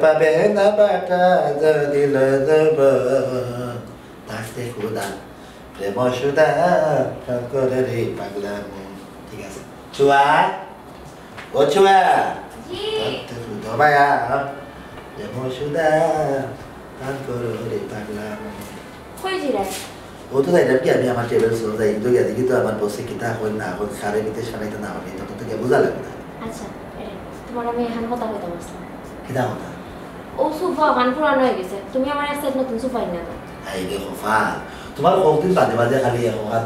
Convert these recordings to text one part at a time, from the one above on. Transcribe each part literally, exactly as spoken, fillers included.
পাবে না বাটা যদি লজব, থাকতে খুদা প্রেম সুদা, প্রাণ করে রে পাগলা মন। ঠিক আছে। ছুয়া, ও ছুয়া, জি। থাকতে খুদা মায়া, প্রেম সুদা, প্রাণ করে রে পাগলা মন। কই জিরা? ও তো যাইতাম কি, আমি আমার টেবিল সহ যাই, কিন্তু গিয়া দেখি তো আমার বসে কিতা কইন না কইন, কারে বিদেশ ফাটাইতা না ফাটাইতা, তখন তো গিয়া বুঝা লাগবে না। আচ্ছা, এরে, তোমার আমি এখান কথা কইতাম আসলাম। কিতা কথা? ও সোফা ওখান পুরানো হয়ে গেছে, তুমি আমার এক সেট নতুন সোফা এনে দাও। এই দেখো ফাল, তোমার কতদিন বাদে বাদে খালি এখন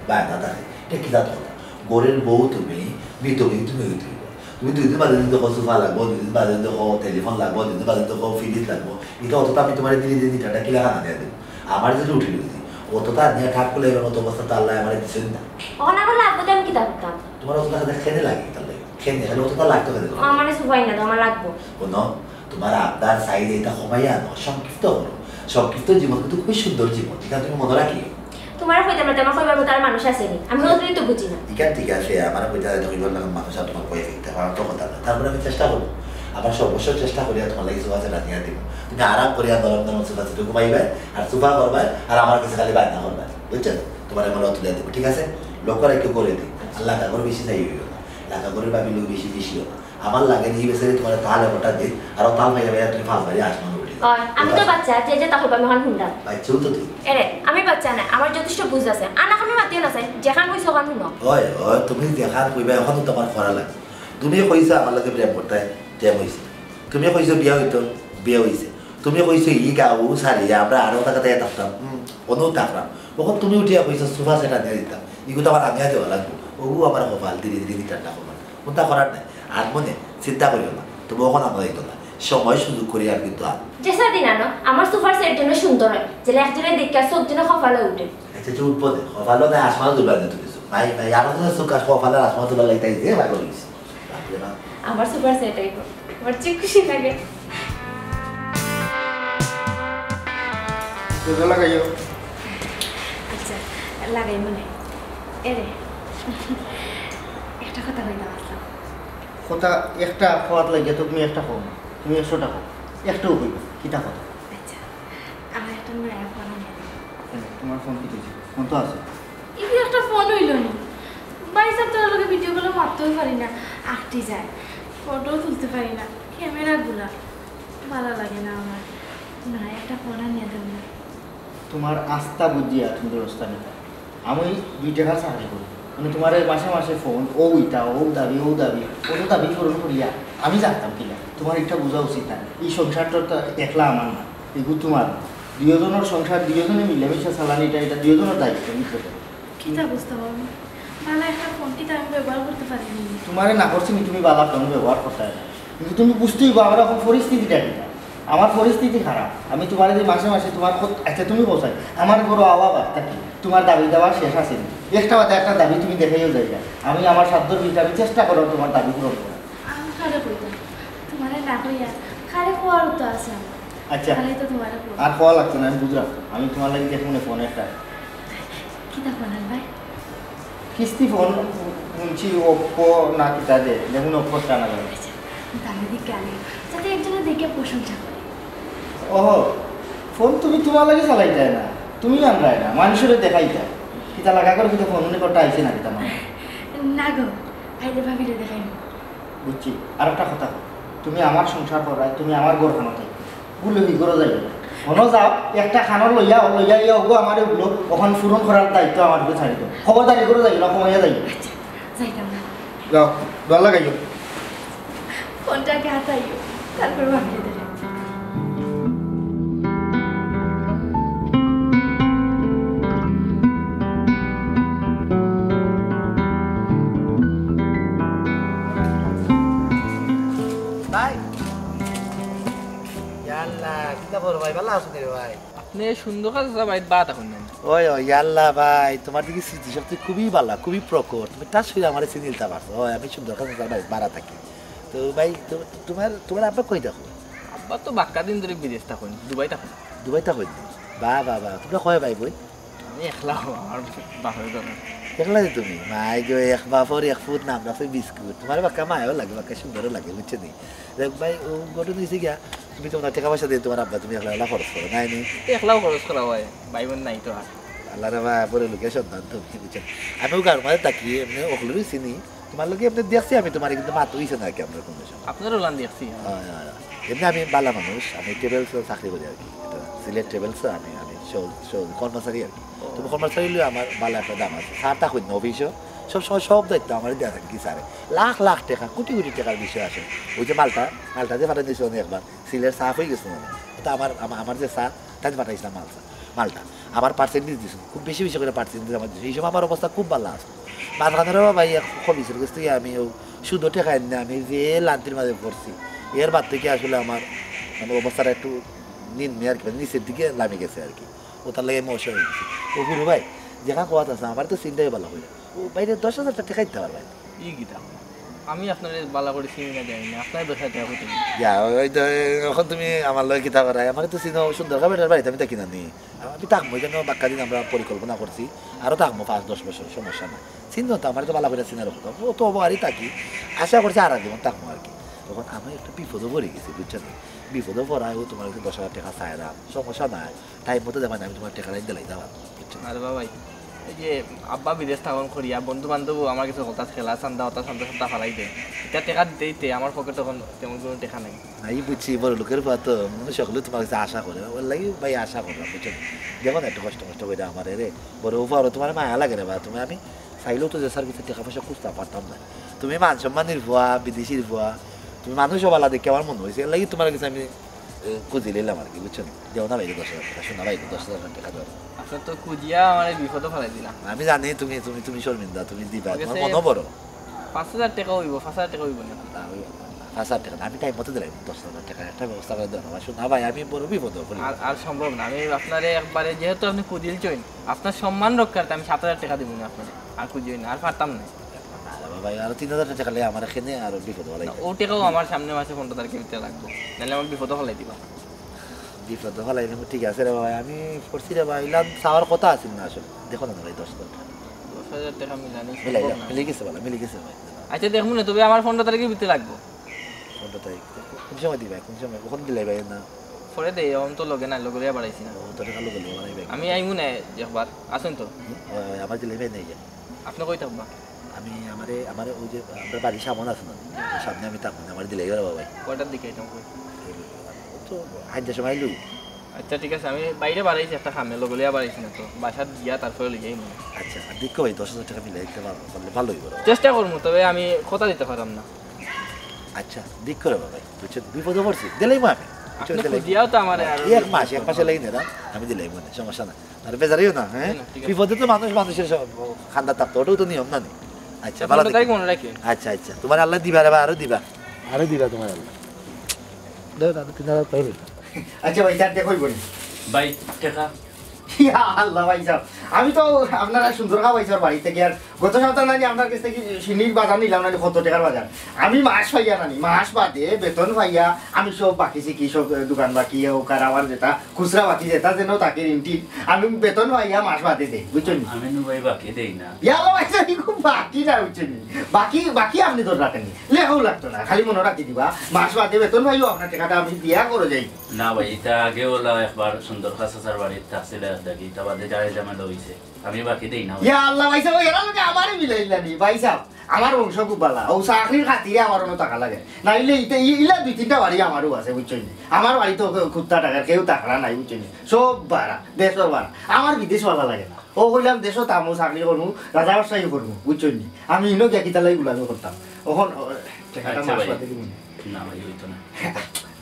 বায়না থাকে, এটা কি জাত কথা? ঘরের বউ তুমি, বিতর্কে তুমি হইতে হইব। তুমি দুই দিন বাদে যদি দেখো সোফা লাগবো, দুই দিন বাদে যদি দেখো টেলিফোন লাগবো, দুই দিন বাদে যদি দেখো ফ্রিজ লাগবো, এটা অতটা আমি তোমার ধীরে ধীরে নিটাটা কিলা খানা দিয়ে দেবো। আমার যদি উঠে গেছি, অতটা নিয়ে ঠাক করলে এবার মতো অবস্থা তো আল্লাহ আমার দিচ্ছেন না। ওখানে আমার লাগবো তো আমি কিতা করতাম? তোমার অতটা খেতে খেতে লাগে, তাহলে খেতে গেলে অতটা লাগতো খেতে। আমার মানে সোফা এনে দাও, আমার লাগবো। কোনো তোমার আবদার চাহিদা এটা কমাইয়া আনো, সংক্ষিপ্ত করো। সংক্ষিপ্ত জীবন কিন্তু খুবই সুন্দর জীবন, এটা তুমি মনে রাখিও। তোমার কইতে পারতে আমার কইবার মতো আর মানুষ আছে নি, আমি অতটাই তো বুঝি না। ইখান ঠিক আছে, আমার কইতে হয়, কইবার লাখান মানুষ আর তোমার কয়ে ফেলতে পারার তো কথা না। তারপরে আমি চেষ্টা করবো, আমার সর্বস্ব চেষ্টা করিয়া তোমার লাগি সোফা সেট আনিয়া দিব। তুমি আরাম করিয়া নরম নরম সোফা সেটে ঘুমাইবে, আর সোফা করবে, আর আমার কাছে খালি বায়না করবে, বুঝছো? তোমার আমরা তুলে দেবো, ঠিক আছে? লক্ষ্য রাখিও করে দিই, আর লাগা করে বেশি চাই হইও না, লাগা করে ভাবিলেও বেশি বেশি হইও না। আমার লাগে নি বেচারি তোমার তাহলে ওটা দিন, আর তাল পাইয়া পাইয়া তুমি ফাল পাইয়া আসমান উঠে যাও। ওই, আমি তো বাচ্চা, যে যে তা কইবা আমি অখন হুনরাম। বাচ্চাও তো তুই। এরে, আমি বাচ্চা না, আমার যথেষ্ট বুঝ আছে। আনা আমি মাতিও না চাই, যেখান কইছো ওখান হুনো। ওই, ওই, তুমি যেখান কইবা এখন তো তোমার করা লাগে। তুমি কইছো আমার লগে প্রেম করতে, প্রেম হইছে। তুমি কইছো বিয়া হইতো, বিয়া হইছে। তুমি কইছো ই গাউ সারি, আমরা আরো টাকা দিয়ে থাকতাম, হুম, অন্য থাকতাম। তখন তুমি উঠিয়া কইছো সোফা সেট আনিয়া দিতাম, ইগু তো আমার আনিয়া দেওয়া লাগবো। ওগু আমার কপাল, ধীরে ধীরে দিতাম না কপাল। কোনটা করার নাই। আর মনে চিন্তা করিও না, তবু ওখানে আমরা হইতো না, সময় সুযোগ করি আর কিন্তু আর। যে সাদিন আনো, আমার সোফার সেট জন্য সুন্দর হয়, যেটা একজনের দিকে চোখ জন্য কপালে উঠে। আচ্ছা, চুপ উঠবো দে, কপালও নাই, আসমানও তুলবার দে তুমি। ভাই, ভাই, আরো তো চোখ আর কপাল আর আসমান তুলার লাগি তাই যে ভাগ হয়ে গেছে। বাপরে বাপ। আমার সোফার সেট আইব, আমার যে খুশি লাগে। দরজা লাগাইও। আচ্ছা, লাগাই মনে। এরে, একটা কথা কইতাম আসলাম। কথা একটা কওয়াত লাগিয়া তো তুমি একটা কও না, তুমি একশোটা কও, একটাও কইবা, কিতা কথা? আচ্ছা, আমার একটা নয়া ফোন আনিয়া দিও। কেন, তোমার ফোন কি হয়েছে? ফোন তো আছে। এই যে একটা ফোন হইল না, ভাই সাহেব তোর লগে ভিডিও কলে মারতেও পারি না, আটটি যায়, ফটো তুলতে পারি না, ক্যামেরা গুলা ভালো লাগে না আমার। না, একটা ফোন আনিয়া দেব না। তোমার আস্থা বুঝিয়া তুমি ব্যবস্থা নিতা। আমি দুই টাকার চাকরি করি, মানে তোমার এই মাসে মাসে ফোন, ও ইটা, ও দাবি, ও দাবি, ও তো দাবি পূরণ করিয়া আমি জানতাম কিনা। তোমার একটা বোঝা উচিত না, এই সংসারটা তো একলা আমার না, এগু তোমার। দুইজনের সংসার, দুইজনে মিলেমিশে চালানি, এটা, এটা দুইজনের দায়িত্ব, বুঝছো তো? কিতা বুঝতে পারবো? ভালো একটা ফোন কিতা আমি ব্যবহার করতে পারি না। তোমারে না করছি নি তুমি ভালো ফোন ব্যবহার করতে না, কিন্তু তুমি বুঝতেই বা আমার এখন পরিস্থিতিটা কিতা। আমার পরিস্থিতি খারাপ, আমি তোমারে যে মাসে মাসে তোমার কত-, আচ্ছা তুমি বলছো, আমার ঘরো আওয়া বাদ থাকি, তোমার দাবি দাওয়া শেষ আছে নি? একটা বাদে একটা দাবি তুমি দেখাইও যাই না। আমি আমার সাধ্যর ভিতরে আমি চেষ্টা করো তোমার দাবি পূরণ করার। আমি কারে কইতাম? তোমারে না কইয়া কারে কওয়ার তো আছে আমার। আচ্ছা। তাহলে তো তোমারে কই। আর কওয়া লাগতো না, আমি বুঝলাম। আমি তোমার লাগি দেখবো না ফোন একটা। কিতা ফোন আনবায়? কিস্তি ফোন শুনছি Oppo না কিতা দে, দেখুন Oppo টা না যাবে। আচ্ছা, দামি দিকে আনি, যাতে একজনে দেখে প্রশংসা করে। ওহো, ফোন তুমি তোমার লাগি চালাইতায় না, তুমি আনরায় না, মানুষরে দেখাইতায়। কিতা লাগা করে কিতা ফোন মনে করতে আইছে না কিতা মানে? না গো, আইলে ভাবিরে দেখাইমু। বুঝছি। আর একটা কথা, তুমি আমার সংসার করায়, তুমি আমার ঘরখানো থাকবে। গুলো হি করে যাইও না। হনো যাও, একটা খানো লইয়া, ও লইয়া ইয়া ওগো আমারে উঠলো, ওখান পূরণ করার দায়িত্ব আমার উপরে ছাড়ি দাও। খবরদারি করে যাইও না, কমাইয়া যাইও। আচ্ছা, যাইতাম না। যাও, দোয়া লাগাইও। ফোনটাকে হাতাইও, তারপর ভাবিয়ে দেবে। ভাই, ইয়াল্লা, কিতা খবর ভাই? ভালা আছো নি রে ভাই? আপনে সুন্দর কাজ আছে ভাই, বাত এখন নেন। ওই, ওই, ইয়াল্লা ভাই, তোমার দিকে স্মৃতিশক্তি খুবই ভালা, খুবই প্রখর। তুমি ঠাস করে আমারে চিনি নিতা পারছো। ওই, আমি সুন্দর কাজ আছে ভাই, বারা থাকি। তো ভাই, তো, তো তোমার, তোমার আব্বা কই থাকো? আব্বা তো বাক্কা দিন ধরে বিদেশ থাকইন, দুবাই থাকইন। দুবাই থাকইন? বাহ, বাহ, বাহ। তোমরা কয় ভাই বইন? আমি একলা, আমার বাপের ঘরে। দেখলা যে তুমি, মাই গো, এক বাপর এক ফুত নাম রাখছে বিস্কুট। তুমার বাক্কা মায়াও লাগে, বাক্কা সুন্দরও লাগে, বুঝছো নি? দেখ ভাই, ও ঘটনা হইছে গিয়া, তুমি তুমার টেকা পয়সা দিয়া তুমার আব্বা তুমি একলা একলা খরচ করো, নায় নি? একলাও খরচ করা অয়, ভাই বোন নাই তো আর। আল্লাহ রে ভাই, বড় লোকের সন্তান তুমি, বুঝছো? আমি ও গাঁওর মাঝে থাকি, এমনে অকলরে চিনি। তুমার লগে এমনে দেখছি আমি, তুমারে কিন্তু মাত হইছে না আর কি আমরা কোনো সময়। আপনারও লান দেখছি। হয়, হয়, হয়। এমনে আমি বালা মানুষ, আমি ট্রাভেলসে চাকরি করি আর কি। এটা সিলেট ট্রাভেলসে আমি, আমি সহ-, সহ-, কর্মচারী আর কি। ও। তুমি কর্মচারী হইলেও আমার বালা একটা দাম আছে। স্যার থাকইন না অফিসও, সবসময় সব দায়িত্ব আমারে দেয়া থাকে কি স্যারে। লাখ লাখ টেকা, কোটি কোটি টেকার বিষয় আছে। ওই যে মালটা, মালটা যে পাঠাই দিয়েছিল একবার, সিলেট সাফ হয়ে গেছে মানে। ওটা আমার, আমা-, আমার যে স্যার, তাই পাঠাইছিলাম মাল স্যার, মালটা। আমার পার্সেন্টেজ দিয়েছিল, খুব বেশি বেশি করে পার্সেন্টেজ আমার দিয়েছিল। এই সময় আমার অবস্থা খুব ভালো আছে। মাঝখানে রে ভাই, এক খবিসের কাছ থেকে আমি ও সুদো টেকা এনে আমি যে লান্তির মাঝে পড়ছি, এর বাদ থেকে আসলে আমার মানে অবস্থাটা একটু নিম্নে আর কি, মানে নিচের দিকে লামে গেছে আর কি। ও তার লাগে আমি অসহায় হয়ে গেছি। ও গুরু ভাই, যেখানে কথা আছে, আমার তো চিন্তাই ভালো করে। ও বাইরে দশ হাজার টেকা দিতে পারবে। ই কিতা? আমি আপনারে বালা করে চিনি না, জানি না, আপনারে দশ হাজার টেকা কই দিমু? ইয়া, ওই তো, এখন তুমি আমার লগে কিতা করায়? আমারে তো চিনো, সুন্দর খাবার বাড়িতে আমি থাকি না নি। আমি থাকবো, এখানে বাক্কা দিন আমরা পরিকল্পনা করছি, আরো থাকবো পাঁচ দশ বছর, সমস্যা নাই। চিনো তো, আমারে তো বালা করে চিনার কথা। ও তো অবহারই থাকি, আশা করছি আর একদিন থাকবো আর কি। তখন আমি একটা বিপদে পড়ে গেছি, বুঝছো নি? বিপদে পড়ায় ও তোমার কাছে দশ হাজার টেকা চাইলাম, সমস্যা নাই, টাইম মতো দেবা না, আমি তোমার টেকাটা দিলাইতাম আর, বুঝছো নি? আরে বাবা, এই যে আব্বা বিদেশ থাকন করিয়া, বন্ধু বান্ধবও আমার কাছে হঠাৎ খেলা চান্দা, হঠাৎ চান্দা, চান্দা ফালাই দেয়। এটা টেকা দিতে দিতে আমার পকেটে তখন তেমন কোনো টেকা নাই। না, এই বুঝছি, বড় লোকের পুয়া তো, মানুষ সকলে তোমার কাছে আশা করে, ওর লাগি ভাই আশা করলাম, বুঝছো নি? দেখো না, একটু কষ্ট কষ্ট করে আমার রে, বড় উপহারও তোমার মায়া লাগে রে বা, তুমি আমি চাইলেও তো যে স্যার কিছু টেকা পয়সা খুঁজতে পারতাম না। তুমি মান সম্মানের পুয়া, বিদেশির পুয়া, তুমি মানুষও বালা দেখে আমার মনে হয়েছে, এর লাগি তোমার কাছে আমি এ, খুঁজি নিলাম আর কি, বুঝছো নি? দেও না ভাই, দশ হাজার টেকা, শোনা ভাই, দশ হাজার টেকা দাও। আচ্ছা, তো খুঁজিয়া আমার এই বিপদে ফালাই দিলাম। আমি জানি তুমি, তুমি, তুমি শর্মিন্দা, তুমি দিবা, তোমার মনও বড়। পাঁচ হাজার টেকা হইব, পাঁচ হাজার টেকা হইব না। না, ওই পাঁচ হাজার টেকা না, আমি টাইম মতো দিলাম, দশ হাজার টেকা একটা ব্যবস্থা করে দেওয়া। শোনা ভাই, আমি বড় বিপদে পড়ি। আর, আর সম্ভব না, আমি আপনারে একবারে, যেহেতু আপনি খুঁজিলছেন, আপনার সম্মান রক্ষার্থে আমি সাত হাজার টেকা দিব না আপনারে, আর খুঁজি না, আর পারতাম না। আরে বাবা, আরো তিন হাজার টেকা লে আমার এখানে আরো বিপদ বালাই। ও টেকাও আমার সামনে মাসে পনেরো তারিখে দিতে লাগবো, নাহলে আমার বিপদে ফালাই দিবা। বিপদে ফালাই দিবা, ঠিক আছে রে বাবা, আমি করছি রে বাবা, ইলান চাওয়ার কথা আছিল না আসলে। দেখো না ভাই, দশ হাজার টেকা। দশ হাজার টেকা মিলানি মিলাই সম্ভব দাও, না। মিলে গেছে বালা, মিলে গেছে ভাই। আচ্ছা, দেখুন না, তবে আমার পনেরো তারিখে দিতে লাগবো। পনেরো তারিখ। কোন সময় দিবা? কোন সময়? কখন দিলাই ভাই না? পরে দেই, এখন তো লগে নাই, লগে লইয়া বাড়াইছি না। ও, তো টেকা লগে লইয়া বাড়াই ভাই। আমি আইমু না একবার, আছেন তো? হুম? ওই, ওই, আমার দিলাই ভাই নেই যে। আপনি কই থাকবা? আমি আমারে, আমারে ওই যে আমরা বাড়ির সামনে আছে না? ওই সামনে আমি থাকবো না, আমার দিলাই ভাই বাবা ভাই। কয়টার দিকে আইতাম কই? এই, ও তো হাজার সময় লই। আচ্ছা, ঠিক আছে, আমি বাইরে বাড়াইছি একটা কামে, লগে লইয়া বাড়াইছি না তো, বাসাত গিয়া তারপরে লইয়া আইমু। আচ্ছা, আর দেখো ভাই, দশ হাজার টেকা মিলাই দিতে পারবো, তাহলে ভালো হইব রে। চেষ্টা করবো, তবে আমি কথা দিতে পারলাম না। আচ্ছা, দিক করে বাবা, বুঝছো? বিপদে পড়ছি, দিলাইমু আমি। বুঝছো? আপনি দিলাইমু। খুঁজিয়াও তো আমারে আর এক মাস, এক মাসে লাগি না, আমি দিলাইমু না, সমস্যা না। আর বেজারিও না, হ্যাঁ? না, ঠিক আছে। বিপদে তো মানুষ মানুষের সব খান্দা থাকতো, ওটাও তো নিয়ম না নি? আচ্ছা, ভালো পনেরো তারিখ থাকো। মনে রাখি। আচ্ছা, আচ্ছা, তোমার আল্লাহ দিবা রে বা, আরো দিবা। আরো দিবা তোমার আল্লাহ। দাও, দাও, তিন হাজার পাইবে। আচ্ছা ভাই, তার দেখো বলি। ভাই, টেকা। ইয়া আল্লাহ ভাই সাহেব, আমি তো আপনারা সুন্দর খাওয়াইছি ওর বাড়ি থেকে, আর গত সপ্তাহ নানি আপনার কাছ থেকে শিনির বাজার নিলাম নানি, কত টেকার বাজার। আমি মাস পাইয়া নানি, মাস বাদে বেতন পাইয়া আমি সব বাকি শিখি, সব দোকান বাকি হোক আর আমার যেটা খুচরা বাকি যেটা যেন তাকে ঋণটি আমি বেতন পাইয়া মাস বাদে দেই, বুঝছেন? আমি নু ভাই বাকি দেই না। ইয়া আল্লাহ ভাই সাহেব, খুব বাকি না, বুঝছেন? বাকি, বাকি আপনি ধরে রাখেন, লেখাও লাগতো না, খালি মনে রাখি দিবা, মাস বাদে বেতন পাইও আপনার টেকাটা আমি দিয়া করে যাই। না ভাই, এটা আগে ওলা একবার সুন্দর খাসা স্যার বাড়িতে থাকছিল এক দাগি, এটা বাদে যাই ঝামেলা হইছে। আমি বাকি দেই না ভাই। ইয়া আল্লাহ ভাই সাহেব, এরা লোকে আমারে মিলাইলা নি, ভাই সাহেব। আমার বংশ খুব ভালা, ও চাকরির খাতিরে আমার অন্য টাকা লাগে। নাইলে ইতে ই-, ইলা দুই তিনটা বাড়ি আমারও আছে, বুঝছেন নি? আমার বাড়ি তো কুত্তা টাকার কেউ টাকা নাই, বুঝছেন নি? সব বাড়া, দেশর বাড়া। আমার বিদেশ ভালা লাগে না। ও কইলাম দেশও তামু চাকরি করমু, রাজা ব্যবসায়ী করমু, বুঝছেন নি? আমি ইনো গিয়া কিতা লাগি গুলামি করতাম। অখন, ও, টেকাটা আচ্ছা মাস ভাই। বাদে দিমু। না ভাই, হইতো না।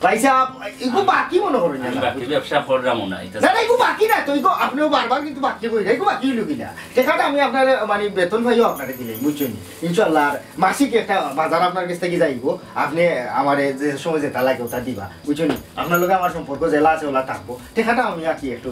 ভাই সাহেব, ইগু বাকি মনে করেন না। আমি বাকি ব্যবসা করলাম না, এটা না, না, ইগু বাকি না তো, ইগু আপনিও বারবার কিন্তু বাকি কইরা, ইগু বাকি হইল কিনা? টেকাটা আমি আপনার, মানে, বেতন পাইও আপনারে দিলে, বুঝছেন নি? ইনশাআল্লাহ, আর মাসিক একটা বাজার আপনার কাছ থেকে যাইব, আপনি আমারে যে সময় যেটা লাগে ওটা দিবা, বুঝছেন নি? আপনার লগে আমার সম্পর্ক যেলা আছে, ওলা থাকবো। টেকাটা আমি আর কি একটু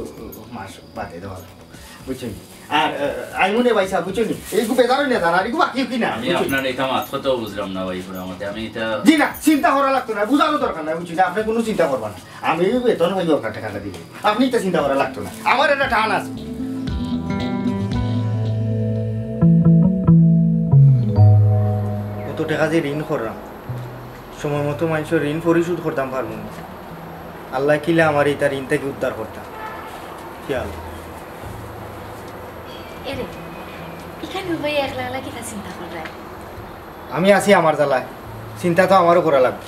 মাস বাদে দেওয়া লাগবো, বুঝছেন নি? আর, আহ, আইমুনে ভাই সাহেব, বুঝছেন নি? এইগু বেজার হইলে জানা, আর ইগু বাকি কি না, আমি বুঝছেন? আপনার এটা মাত কথা বুঝলাম না ভাই, পুরো আমাকে। আমি এটা জি না, চিন্তা করা লাগতো না, বুঝানো দরকার নাই, বুঝছেন? আপনি কোনো চিন্তা করবা না, আমি বেতন হইব আপনার টেকাটা দিলে, আপনি এটা চিন্তা করা লাগতো না, আমার একটা টান আছে। টেকা যে ঋণ করলাম, সময় মতো মানষর ঋণ পরিশোধ করতাম পারমু নি। আল্লায় কিলা আমারে ইতা ঋণ থাকি উদ্ধার করতা। খেয়াল। এরে, ইখান ভাই একলা একলা কিতা চিন্তা কররায়? আমি আছি আমার জ্বালায়, চিন্তা তো আমারও করা লাগবো।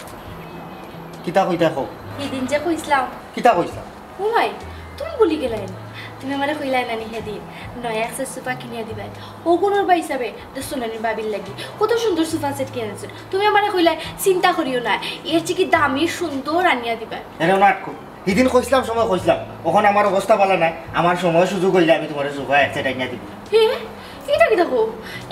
কিতা কইতা কও? হিদিন যে কইছলাম। কিতা কইছলাম? ও ভাই, তুমি ভুলি গেলায় নি? তুমি আমারে কইলায় না নি হিদিন, নয়া এক set সোফা কিনিয়া দিবায়। অগুর ভাই হিসাবে তো সোনালি ভাবির লাগি কত সুন্দর সোফা set কিনিয়া দিছইন। তুমি আমারে কইলায়, "চিন্তা করিও না, এর চেয়ে কি দামি সুন্দর আনিয়া দিবায়।" এরে নাটকো, হিদিন কইছলাম, সময় কইছলাম, অখন আমার অবস্থা ভালা নায়, আমার সময় সুযোগ অইলে আমি তুমারে সোফা এক set আনিয়া দিমু। হে, ইটা কিতা কও?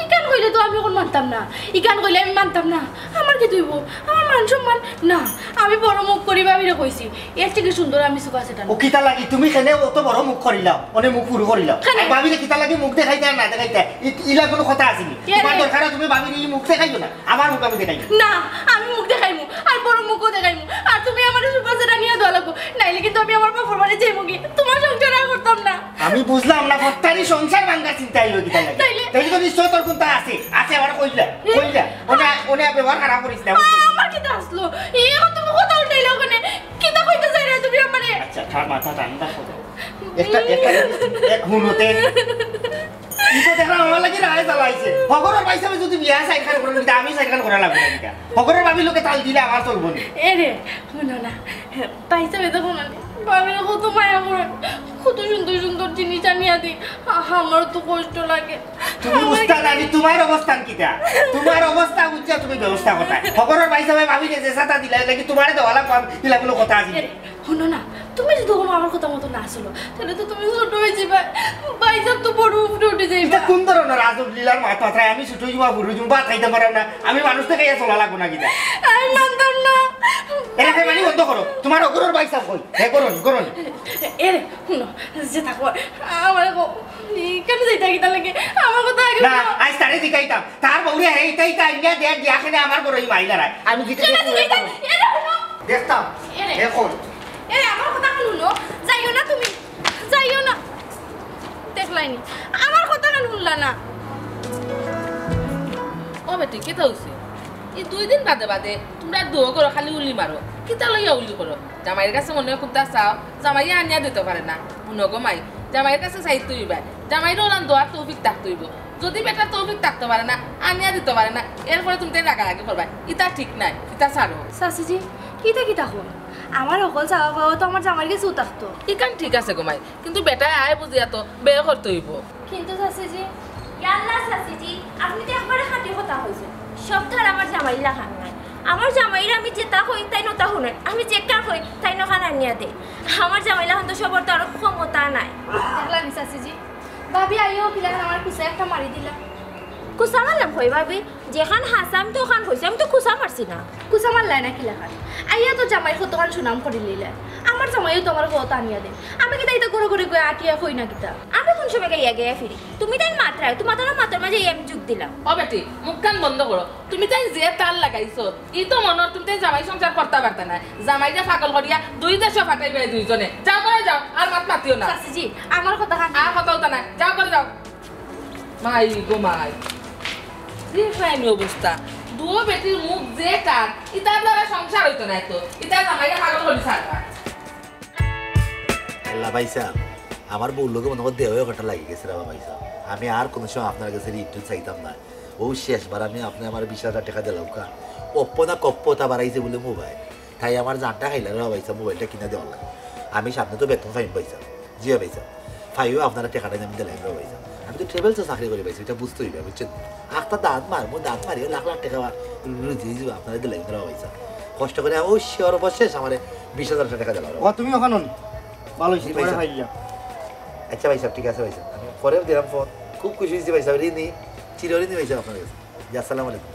ইখান কইলে তো আমি অখন মানতাম না, ইখান কইলে আমি মানতাম না। আমার কিতা অইবো? আমার মান সম্মান? না, আমি বড় মুখ করি ভাবিরে কইছি, এর থাকি সুন্দর আমি সোফা set আনমু। ও কিতা লাগি? তুমি কেনে অত বড় মুখ করিলাও, অনে মুখ পুরু করিলাও? কেনে? আর ভাবিরে কিতা লাগি মুখ দেখাইতায় আর না দেখাইতায়? ই-, ইলা কুনু কথা আছে নি? কে রে? তুমার দরকার তুমি ভাবিরে ই মুখ দেখাইও না, আমার মুখ আমি দেখাইমু। না, আমি মুখ দেখাইমু, আর বড় মুখও দেখাইমু। আর তুমি আমারে সোফা set আনিয়া দেওয়া লাগবো, নাইলে কিন্তু আমি আমার বাপর বাড়ি যাইমুগি, তুমার সংসার আর করতাম না। আমি বুঝলাম না, ফত্তারি সংসার ভাঙ্গার চিন্তা অইলো কিতা লাগি? তাইলে? তাইলে তো নিশ্চয় তোর কুনতা আছে, আছে আমারে কইলা, এ? কইলা। অনে, অনে ব্যবহার খারাপ করিস না। আ-, আমার কিতা আছলো? এই অখন তুমি কথা উল্টাইলাও কেনে? কিতা কইতা চাইরায় তুমি আমারে? আচ্ছা, ঠা-, মাথা ঠান্ডা করো। একটা, একটা, এক হুনো তে। ইটা দেখলাম আমার লাগি রায় জ্বালাইছে। হগরর ভাই সাবে যদি বিয়া সাইন খান করেন, কিন্তু আমি সাইন খান করা লাগবো না এটা। হগরর ভাবির লগে তাল দিলে আমার চলবো না। এরে, হুনো না। ভাই সাবে তো হুনো না। ভাবিরে কত মায়া করেন। কত সুন্দর সুন্দর জিনিস আনিয়া দি। আ-, আমার তো কষ্ট লাগে। তুমি আমার বুঝতা না, আমি তুমার অবস্থান কিতা? তুমার অবস্থা বুঝিয়া তুমি ব্যবস্থা করতায়। হগরর ভাই সাবে ভাবিরে যে সাতা দিলা, এটা কি তুমারে দেওয়া লাগবো? আমি দিলা কুনু কথা আছে নি? এরে, হুনো না, তুমি যদি অখন আমার কথা মতো না চলো, তাইলে তো তুমি ছোট অইযিবায়। ভাই সাব তো বড় উপরে উঠি যাইবা। ইটা কুন ধরনর আজব লীলার মাত মাতরায়? আমি ছোট অইযিমু, বুড়া অইযিমু, ভাত খাইতাম পারমু না, আমি মানুষ দেখাইয়া চলা লাগবো না কিতা? আমি মানতাম না। এরে, বেইমানি বন্ধ করো। তুমার হগরর ভাই সাব কই? হে করো নি, করো নি। এরে, হুনো, যে থাকো, আমারে কও, ইখান যাইতায় কিতার লাগি? আমার কথা আগে না, হুনো। আইজ তারে জিকাইতাম। তার বউরে হে ইতা ইতা আনিয়া দেয়, দিয়া কেনে আমার ঘরো ই মাইলা রায়। আমি জিকাইতাম। এরে, হুনো। দেখতাম। এরে। এখন। এরে, আমার কথা খান হুনো। যাইও না তুমি। যাইও না। দেখলায় নি? আমার কথা খান হুনলা না। ও বেটি, কিতা অইছে? ই দুই দিন বাদে বাদে তুমরা দুইও ঘরো খালি উলি মারো। কিতা লইয়া উলি করো? জামাইর কাছে মনে অয় কুন্তা চাও, জামাইয়ে আনিয়া দিতো পারে না। হুনো গো মাই, জামাইর কাছে চাইতে অইবায়। জামাইরও অলান দেওয়ার তৌফিক থাকতে অইবো। যদি বেটার তৌফিক থাকতো পারে না, আনিয়া দিতো পারে না, এরপরে তুমরা রাগারাগি করবায়। ইতা ঠিক নায়, ইতা ছাড়ো। চাচিজি, ইতা কিতা কইন? আমার হকল চাওয়া পাওয়া তো আমার জামাইর গেছেউ থাকতো। ইখান ঠিক আছে গো মাই, কিন্তু বেটায় আয় বুঝিয়া তো ব্যয় করতে অইবো। কিন্তু চাচিজি। ইয়াল্লা চাচিজি, আপনে তো একবারে খাঁটি কথা কইছইন। সব তো আর আমার জামাইর লাখান নায়। আমার জামাইরে আমি যেতা কই, তাইন অতা হুনইন। আমি যেতা কই, তাইন অখান আনিয়া দেইন। আমার জামাইর লাখান তো সবর তো আর ক্ষমতা নাই। দেখলায়নি চাচিজি, ভাবি আইয়াউ কিলাখান আমারে কুচা একটা মারি দিলা। কুচা মারলাম কই ভাবি? যেখান হাছা আমি তো অখান কইছি, আমি তো কুচা মারছি না। কুচা মারলায় না কিলাখান? আইয়া তো জামাইর কতখান সুনাম করিলিলায়। আমার জামাইয়েও তো আমারে কত আনিয়া দেইন। আমি কিতা ইতা ঘরো ঘরো গিয়া আটিয়া কই না কিতা? আমি কুন সময় গাইয়া গাইয়া ফিরি? তুমি তাইন মাতরায়, তুমার তারা মাতর মাঝে আমি যোগ দিলাম। ও বেটি, মুখখান বন্ধ করো। তুমি তাইন যে তাল লাগাইছো, ই তো মনো অয় তুমি তাইন জামাই সংসার করতা পারতা নায়। জামাইরে পাগল করিয়া দুই দেশো ফাটাইবায় দুইজনে। যাও ঘরো যাও, আর মাত মাতিও না। চাচিজি, আমার কথা খান। আর কথা অতা নায়, যাও ঘরো যাও। মাই গো মাই, যে ফাইন অবস্থা, দুইও বেটির মুখ যে টান, ইতার দ্বারা সংসার অইতো নায় তো, ইতার জামাইরে পাগল করি ছাড়বা। আল্লা ভাইসাব, আমার বউর লগে মনো অয় দেওয়া একটা লাগি গেছে রে বা ভাইসাব। আমি আর কুনু সময় আপনার গেছে ঋণ টিন চাইতাম না। অউ শেষবার আমি আপনে আমারে বিশ হাজার টেকা দিলাউক্কা। অপ্প না কপ্প অতা বাড়াইছে বুলে মোবাইল। তাই আমার জানটা খাইলা রে বা ভাইসাব, মোবাইলটা কিনা দেওয়ার লাগি। আমি সামনে তো বেতন পাইমু ভাইসাব। জি অয় ভাইসাব। পাইয়াউ আপনারে টেকাটা আমি দিলাইমু রে বা ভাইসাব। আমি তো ট্রাভেলসো চাকরি করি ভাইসাব, ইটা বুঝতে অইবো, বুঝছইন? একটা দাঁত মারমু, দাঁত মারিয়া লাখ লাখ টেকা রুজি অইযিবো, আপনারে দিলাইমু রে বা ভাইসাব। কষ্ট করি আমি অউ সর্বশেষ আমারে বিশ হাজার টেকা দিলাও রে বা। ও, তুমি অখানো নি? ভালা অইছে, জি তুমারে ভাইসাব। পাইলাম। আচ্ছা ভাইসাব, ঠিক আছে ভাইসাব, আমি পরে দিলাম ফোন। খুব খুশি অইছি ভাইসাব, ঋণী, চির ঋণী ভাইসাব আপনার গেছে। জি, আসসালামু আলাইকুম।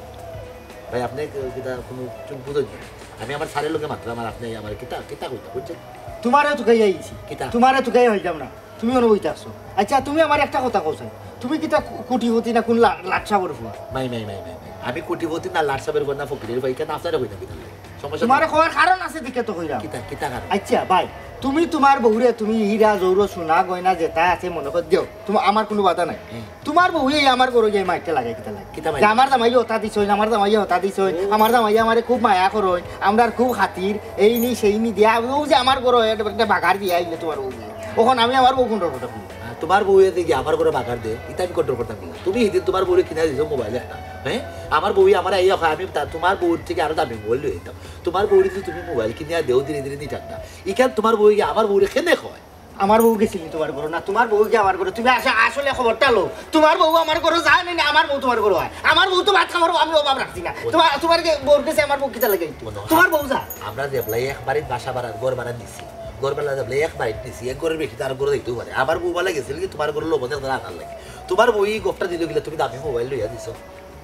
ভাই, আপনে কি-, কিতা কুনু চুপ বুঝইন না? আমি আমার স্যারর লগে মাতরাম, আর আপনে আমারে কিতা, কিতা কইতা, বুঝছইন? তুমারে তুকাইয়া আইছি। কিতা? তুমারে তুকাইয়া আইলাম না। তুমি অনো বইতা আছো। আচ্ছা, তুমি আমারে একটা কথা কও চাই। তুমি কিতা কু-, কোটিপতি না কুন লা-, লাট সাবর ফুয়া? মাই, মাই, মাই, মাই, মাই। আমি কোটিপতি না লাট সাবর ফুয়া না ফকিরর ফুয়া, ইখান আপনারে কইতাম কিতা লাগে? সমস্যা তুমারে নাই। কওয়ার কারণ আছে দেখিয়া তো কইরাম। কিতা, কিতা কারণ? আচ্ছা, ভাই, তুমি তুমার বউরে, তুমি হীরা জহরত সোনা গয়না যেতা আছে মনে করি দেও, তুমার, আমার কুনু বাধা নাই। তুমার বউয়ে আমার ঘরো গিয়া মাইকটা লাগাই কিতা লাগে? কিতা মাইক? যে আমার জামাইয়ে অতা দিছইন, আমার জামাইয়ে অতা দিছইন, আমার জামাইয়ে আমারে খুব মায়া করইন, আমরার খুব খাতির, এইনি সেইনি দিয়া, অউ যে আমার ঘরো একটা, একটা বাগার দিয়া আইলে তুমার বউ। অখন আমি আমার বউ কুন ডর করতাম? আহ, তুমার বউয়ে দেখি আমার ঘরো বাগার দে, ইতা আমি কুন ডর করতাম না। তুমি হিদিন তুমার বউরে কিনা দিছো মোবাইল একটা, হ্যাঁ? আমার বউয়ে আমারে আইয়া কয়, আমি তা-, তুমার বউর থাকি আরো দামি মোবাইল লই আইতাম। তুমার বউরে যদি তুমি মোবাইল কিনিয়া দেও, ধীরে ধীরে নিতাম না। ইখান তুমার বউয়ে আমার বউরে কেনে কয়? আমার বউ গেছিল নি তুমার ঘরো? না, তুমার বউ গিয়া আমার ঘরো। তুমি আসা-, আসলে খবরটা লও। তুমার বউ আমার ঘরো যায় নি, না আমার বউ তুমার ঘরো আয়? আমার বউ তো ভাত খাবার, আমি অভাব রাখছি না। তুমার, তুমার গে-, বউর গেছে আমার বউ কিতা লাগাইতো? মনে হয় তুমার বউ যা। আমরা যেবলা এক বাড়িত বাসা ভাড়া, ঘর ভাড়া নিছি। ঘর ভাড়া যেবলা এক বাড়িত নিছি, এক ঘরর বেশি তো আর ঘরো যাইতেও পারে। আমার বউ ভালা গেছিল কি তুমার ঘরর লোভে দেখতে আনার লাগে। তুমার বউ এই গপটা দিল গিলা, তুমি দামি মোবাইল লইয়া দিছো।